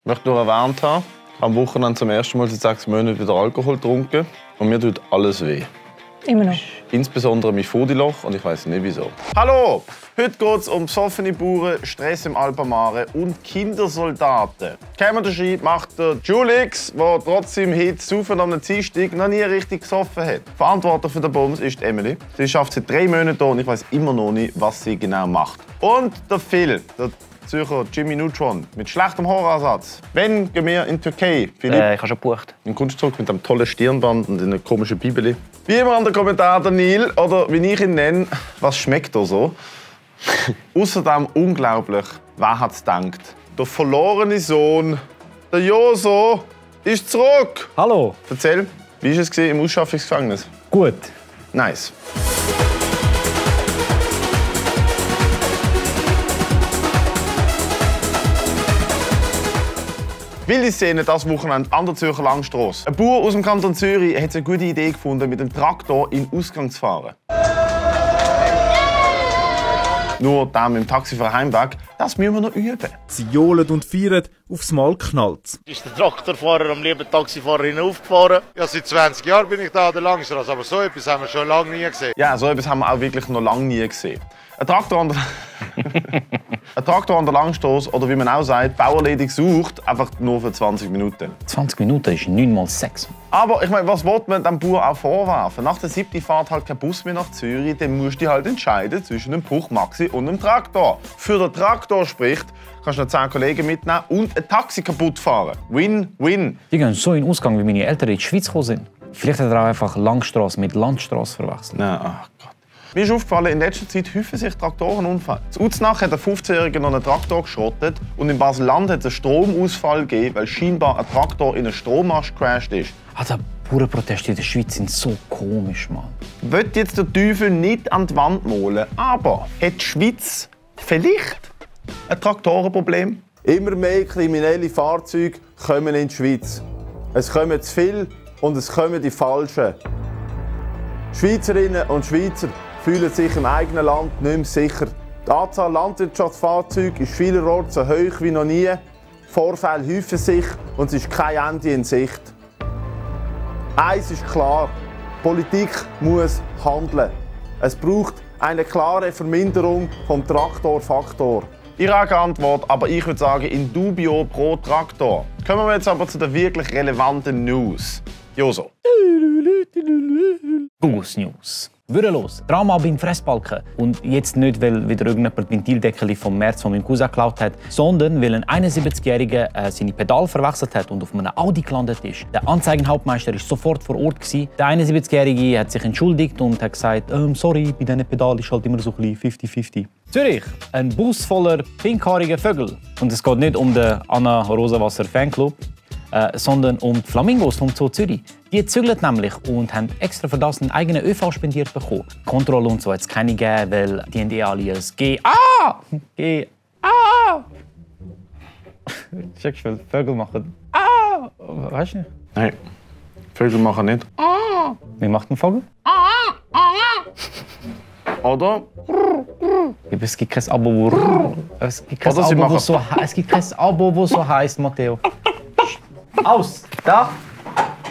Ich möchte nur erwähnt haben, am Wochenende zum ersten Mal seit 6 Monaten wieder Alkohol getrunken und mir tut alles weh. Immer noch. Insbesondere mein Fodiloch und ich weiß nicht wieso. Hallo! Heute geht es um besoffene Bauern, Stress im Alpamare und Kindersoldaten. Kämmerunterschied macht der Julix, der trotz seinem Hit «Saufen am Dienstag» noch nie richtig gesoffen hat. Verantwortlich für den Bums ist Emily. Sie schafft seit 3 Monaten hier und ich weiß immer noch nicht, was sie genau macht. Und der Phil, der Zürcher Jimmy Neutron, mit schlechtem Horroransatz. Wann gehen wir in die Türkei, Philipp? Ich habe schon gebucht. Ein Kunstdruck mit einem tollen Stirnband und einer komischen Bibeli. Wie immer an den Kommentar der Neil, oder wie ich ihn nenne, was schmeckt da so? Außerdem unglaublich, wer hat es gedacht? Der verlorene Sohn, der Joso, ist zurück. Hallo. Erzähl, wie war es im Ausschaffungsgefängnis? Gut. Nice. Wilde Szene das Wochenende an der Zürcher Langstrasse. Ein Bauer aus dem Kanton Zürich hat eine gute Idee gefunden, mit dem Traktor in den Ausgang zu fahren. Nur dem mit dem Taxi für den Heimweg, das müssen wir noch üben. Sie johlen und feiern, aufs Mal knallt. Ist der Traktorfahrer am lieben Taxifahrer hinaufgefahren? Ja, seit 20 Jahren bin ich da an der Langstrasse, aber so etwas haben wir schon lange nie gesehen. Ja, so etwas haben wir auch wirklich noch lange nie gesehen. Ein Traktor an der Langstrasse, oder wie man auch sagt, Bauerledig sucht, einfach nur für 20 Minuten. 20 Minuten ist 9 mal 6. Aber ich meine, was will man dem Bauer auch vorwerfen? Nach der 7. Fahrt halt kein Bus mehr nach Zürich, dann musst du halt entscheiden zwischen einem Puch Maxi und einem Traktor. Für den Traktor spricht, kannst du noch 10 Kollegen mitnehmen und ein Taxi kaputt fahren. Win-win. Die gehen so in den Ausgang, wie meine Eltern in die Schweiz gekommen sind. Vielleicht hat er auch einfach Langstrasse mit Landstrasse verwechselt. Nein, ach Gott. Mir ist aufgefallen, in letzter Zeit häufen sich Traktorenunfälle. In Uznach hat ein 15-Jähriger noch einen Traktor geschrottet und in Basel-Land hat es einen Stromausfall gegeben, weil scheinbar ein Traktor in einen Strommast gecrashed ist. Die Bauernproteste in der Schweiz sind so komisch, Mann. Will jetzt der Teufel nicht an die Wand malen, aber hat die Schweiz vielleicht ein Traktorenproblem? Immer mehr kriminelle Fahrzeuge kommen in die Schweiz. Es kommen zu viele und es kommen die Falschen. Schweizerinnen und Schweizer fühlen sich im eigenen Land nicht mehr sicher. Die Anzahl Landwirtschaftsfahrzeuge ist vielerorts so hoch wie noch nie. Vorfälle häufen sich und es ist kein Ende in Sicht. Eins ist klar: Politik muss handeln. Es braucht eine klare Verminderung vom Traktorfaktor. Ihre Antwort, aber ich würde sagen in dubio pro Traktor. Kommen wir jetzt aber zu den wirklich relevanten News. Joso. Gugus News. Würdelos. Drama beim Fressbalken. Und jetzt nicht, weil wieder irgendjemand Ventildeckel vom März von meinem Cousin geklaut hat, sondern weil ein 71-Jähriger seine Pedale verwechselt hat und auf einem Audi gelandet ist. Der Anzeigenhauptmeister war sofort vor Ort. Der 71-Jährige hat sich entschuldigt und hat gesagt, sorry, bei diesen Pedalen ist halt immer so ein bisschen 50-50. Zürich. Ein Bus voller pinkhaariger Vögel. Und es geht nicht um den Anna Rosawasser Fanclub, sondern um die Flamingos vom Zoo Zürich. Die zügeln nämlich und haben extra für das einen eigenen ÖV spendiert bekommen. Kontrolle und so hat es keine gegeben, weil die haben alle ein GA! GA! Checkst du, Vögel machen A! Weißt du nicht? Nein, Vögel machen nicht. Wie macht ein Vogel? Oder? Es gibt kein Abo, wo es gibt kein Abo, wo so heisst, Matteo. Aus! Da!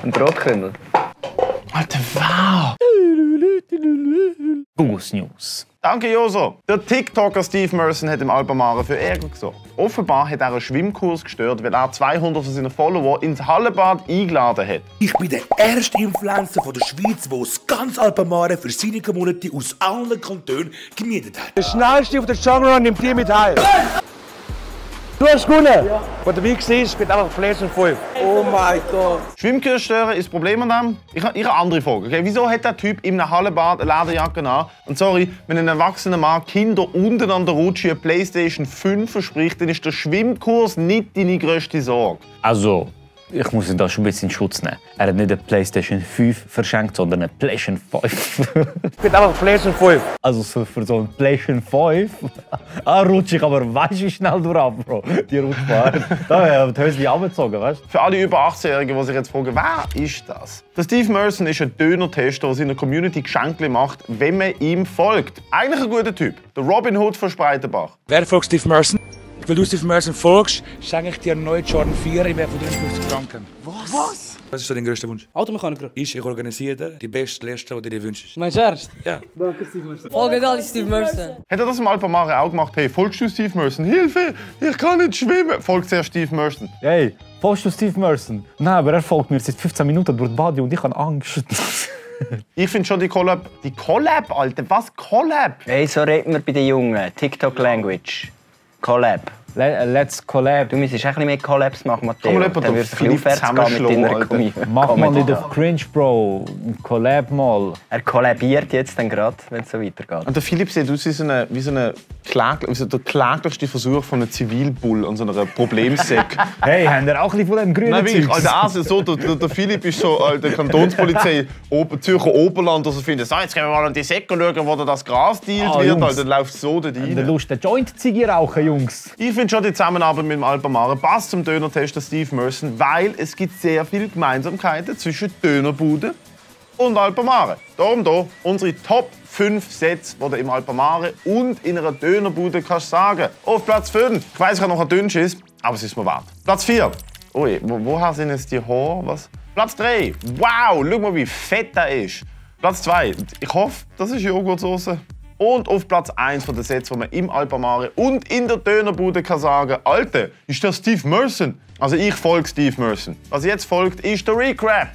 Ein Brotkrümel. Alter, wow! Gugus News. Danke, Joso. Der TikToker Steve Merson hat im Alpamare für Ärger gesorgt. Offenbar hat er einen Schwimmkurs gestört, weil er 200 von seinen Follower ins Hallenbad eingeladen hat. Ich bin der erste Influencer von der Schweiz, der das ganze Alpamare für seine Community aus allen Kantonen gemietet hat. Der schnellste auf der Jungle nimmt die mit heim. Du hast gewonnen! Ja. Was der Weg ist, geht einfach PlayStation 5. Oh mein Gott! Schwimmkurs stören ist das Problem an dem? Ich habe eine andere Frage. Okay? Wieso hat der Typ in einem Hallenbad eine Lederjacke an? Und sorry, wenn ein erwachsener Mann Kinder unten an der Rutsche eine PlayStation 5 verspricht, dann ist der Schwimmkurs nicht deine grösste Sorge. Also, ich muss ihn da schon ein bisschen in Schutz nehmen. Er hat nicht eine PlayStation 5 verschenkt, sondern eine PlayStation 5. Geht einfach PlayStation 5. Also so für so eine PlayStation 5 rutsche ich aber weißt wie schnell du ab, Bro. Die Rutschbahn. Da haben die Höschen abgezogen, weißt du? Für alle über 18-Jährigen, die sich jetzt fragen, wer ist das? Der Steve Merson ist ein Döner-Tester, der seiner Community Geschenke macht, wenn man ihm folgt. Eigentlich ein guter Typ. Der Robin Hood von Spreitenbach. Wer folgt Steve Merson? Weil du Steve Merson folgst, schenke ich dir einen neuen Jordan 4 im Wert von 53 Franken. Was? Was ist so dein größter Wunsch? Automechaniker. Ich organisiere dir die beste Liste, die du dir wünschst. Meinst du ernst? Ja. Danke, Steve Merson. Folge geil, Steve Merson. Hat er das im Alpamare auch gemacht? Hey, folgst du Steve Merson? Hilfe, ich kann nicht schwimmen. Folgt sehr Steve Merson. Hey, folgst du Steve Merson? Nein, aber er folgt mir seit 15 Minuten durch die Body und ich habe Angst. Ich finde schon die Collab, Alter, was Collab? Hey, so reden wir bei den Jungen. TikTok-Language. Collab. Let's collab. Du müsstest ein bisschen mehr Collabs machen, Matteo. Kann man jemanden Dann auf wirst du ein bisschen aufwärts gehen mit deiner Comedy. Mach mal nicht auf Cringe, Bro. Collab mal. Er kollabiert jetzt dann gerade, wenn es so weitergeht. Und der Philipp sieht aus wie so der kläglichste Versuch von einem Zivilbull an so einer Problemsäcke. Hey, haben wir auch ein bisschen von dem grünen Nein, wirklich, Zeugs? Alter, also so, der Philipp ist so der Kantonspolizei Zürcher Oberland, also findet, so, jetzt gehen wir mal an die Säcke schauen, wo das Gras dealt wird, Alter, dann läuft so dort rein. Der Lust, der Joint-Ziggy rauchen, Jungs. Ich finde schon, die Zusammenarbeit mit dem Alpamare passt zum Döner-Tester Steve Merson, weil es gibt sehr viele Gemeinsamkeiten zwischen Dönerbude und Alpamare. Darum hier unsere Top 5 Sätze, die du im Alpamare und in einer Dönerbude kannst sagen. Auf Platz 5. Ich weiss, ich habe noch ein dünnes ist, aber es ist mir wert. Platz 4. Ui, woher sind jetzt die Haare? Was? Platz 3. Wow, schau mal, wie fett der ist. Platz 2. Ich hoffe, das ist Joghurtsoße. Und auf Platz 1 von den Sätzen, die man im Alpamare und in der Dönerbude kann sagen, Alter, ist das Steve Merson? Also ich folge Steve Merson. Was jetzt folgt, ist der Recrap.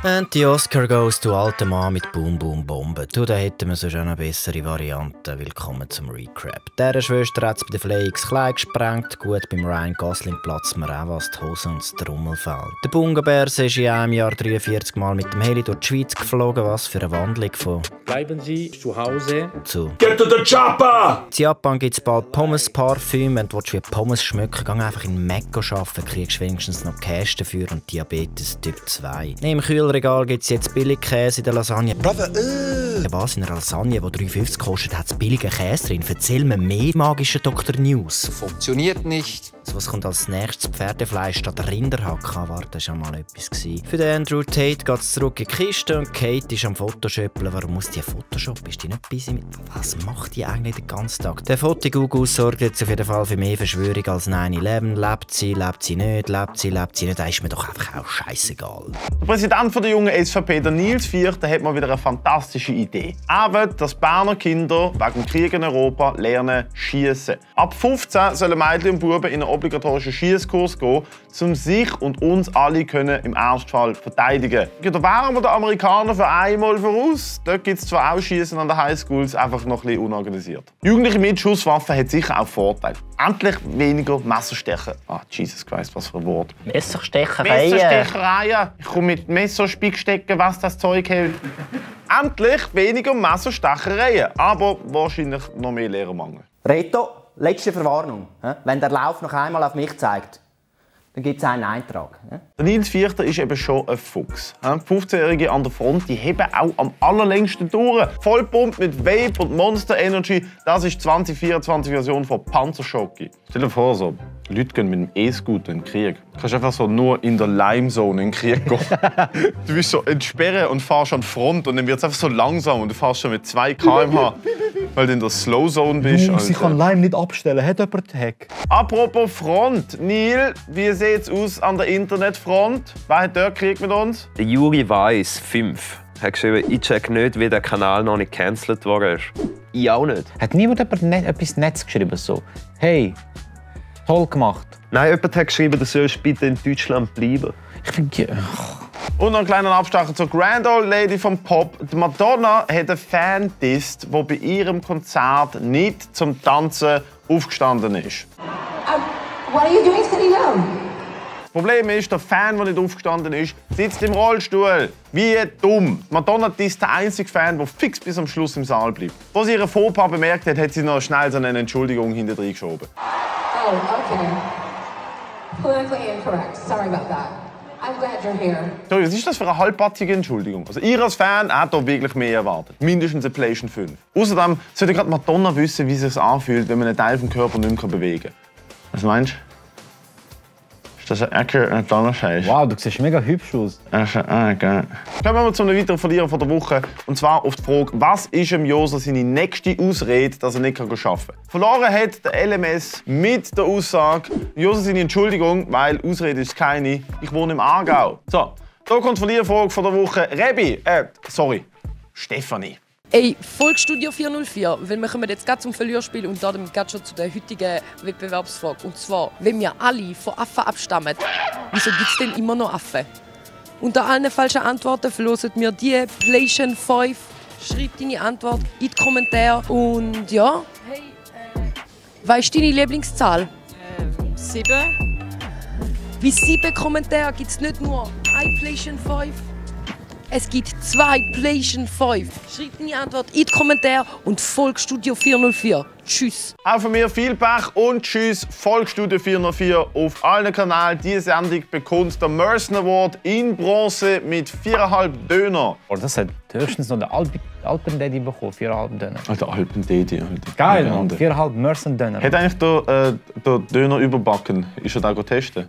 Und die Oscar goes to alter Mann mit Boom Boom Bomben. Du, da hätten wir so schon eine bessere Variante. Willkommen zum Recrap. Dieser Schwester hat es bei den Flayings klein gesprengt. Gut, beim Ryan Gosling platzt mir auch was die Hose und das Trommelfell. Der Bungenberse ist in einem Jahr 43 Mal mit dem Heli durch die Schweiz geflogen. Was für eine Wandlung von Bleiben Sie zu Hause. Zu Get to the chopper! In Japan gibt es bald Pommes-Parfüm. Wenn du wie Pommes schmecken, geh einfach in Mekko arbeiten, kriegst wenigstens noch Cash dafür und Diabetes Typ 2. Neben dem Kühlregal gibt es jetzt Billigkäse in der Lasagne. Brother, Was, in einer Lasagne, die 3,50 kostet, hat es billigen Käse drin? Erzähl mir mehr magische Dr. News. Funktioniert nicht. Also was kommt als nächstes? Pferdefleisch statt Rinderhacken? Warte, das war mal etwas. Für den Andrew Tate geht es zurück in die Kiste und Kate ist am Photoshopeln. Warum muss die Photoshop? Ist die nicht busy mit... Was macht die eigentlich den ganzen Tag? Der Fotogugu sorgt jetzt auf jeden Fall für mehr Verschwörung als 9/11. Lebt sie nicht, lebt sie nicht. Da ist mir doch einfach auch scheißegal. Der Präsident der jungen SVP, der Nils Vierter, hat mal wieder eine fantastische Idee. Er will, dass Berner Kinder wegen dem Krieg in Europa lernen schiessen. Ab 15 sollen Mädchen und Buben in einen obligatorischen Schiesskurs gehen, um sich und uns alle im Ernstfall verteidigen. Da wären wir den Amerikanern für einmal voraus. Dort gibt es zwar auch Schiessen an den Highschools, einfach noch ein bisschen unorganisiert. Jugendliche mit Schusswaffen hat sicher auch Vorteile. Endlich weniger Messerstechen. Ah, Jesus Christ, was für ein Wort. Messerstechereien. Messerstechereien. Ich komme mit Messerspickstecken, was das Zeug hält. Endlich weniger Messerstechereien. Aber wahrscheinlich noch mehr Lehrermangel. Reto, letzte Verwarnung. Wenn der Lauf noch einmal auf mich zeigt, dann gibt es einen Eintrag. Der Nils Vierter ist eben schon ein Fuchs. 15-Jährige an der Front, die heben auch am allerlängsten durch. Vollpumpt mit Vape und Monster Energy, das ist die 2024-Version von Panzerschocki. Stell dir vor, so, Leute gehen mit dem E-Scooter in den Krieg. Du kannst einfach so nur in der Lime-Zone in den Krieg gehen. Du bist so entsperren und fährst an die Front und dann wird es einfach so langsam und du fährst schon mit 2 km/h. Weil du in der Slow-Zone bist. Ich kann Lime nicht abstellen. Hat jemand Hack? Apropos Front. Neil, wie sieht es aus an der Internetfront? Wer hat dort Krieg mit uns? Der Juri Weiss, 5, hat geschrieben, ich check nicht, wie der Kanal noch nicht gecancelt worden ist. Ich auch nicht. Hat niemand etwas Netz geschrieben? So, hey, toll gemacht. Nein, jemand hat geschrieben, du sollst bitte in Deutschland bleiben. Ich finde... Und noch einen kleinen Abstecher zur Grand Old Lady vom Pop. Die Madonna hat einen Fan disst, der bei ihrem Konzert nicht zum Tanzen aufgestanden ist. What are you doing sitting down? Das Problem ist, der Fan, der nicht aufgestanden ist, sitzt im Rollstuhl. Wie dumm. Madonna ist der einzige Fan, der fix bis am Schluss im Saal bleibt. Als sie ihren Fauxpas bemerkt hat, hat sie noch schnell so eine Entschuldigung hinterher geschoben. Oh, okay. Politically incorrect. Sorry about that. I'm glad you're here. Sorry, was ist das für eine halbpatzige Entschuldigung? Also, ihr als Fan habt hier wirklich mehr erwartet. Mindestens eine PlayStation 5. Außerdem sollte gerade Madonna wissen, wie es sich anfühlt, wenn man einen Teil vom Körper nicht mehr bewegen kann. Was meinst du? Ist das ein Ecke und Donnerscheiß? Wow, du siehst mega hübsch aus. Geil. Kommen wir zu einem weiteren Verlierer von der Woche. Und zwar auf die Frage, was ist dem Josa seine nächste Ausrede, dass er nicht arbeiten kann? Verloren hat der LMS mit der Aussage, Josa seine Entschuldigung, weil Ausrede ist keine, ich wohne im Aargau. So, da kommt die Verliererfrage von der Woche. Stefanie. Ey, Volksstudio 404, weil wir kommen jetzt gerade zum Verlierspiel und damit gerade schon zu der heutigen Wettbewerbsfrage. Und zwar, wenn wir alle von Affen abstammen, wieso gibt es denn immer noch Affen? Unter allen falschen Antworten verlosen wir die PlayStation 5. Schreib deine Antwort in die Kommentare. Und ja, hey, weißt du deine Lieblingszahl? 7. Bei 7 Kommentaren gibt es nicht nur ein PlayStation 5. Es gibt 2 PlayStation 5. Schreib deine Antwort in die Kommentare und folg Studio 404. Tschüss. Auch von mir viel Pech und tschüss. Folg Studio 404 auf allen Kanälen. Diese Sendung bekommt der Merson Award in Bronze mit 4,5 Döner. Oh, das hat höchstens noch der Alpen-Daddy bekommen, 4,5 Döner. Der Alpen-Daddy. Geil, 4,5 Merson Döner. Hat eigentlich der Döner überbacken? Ist er da testen?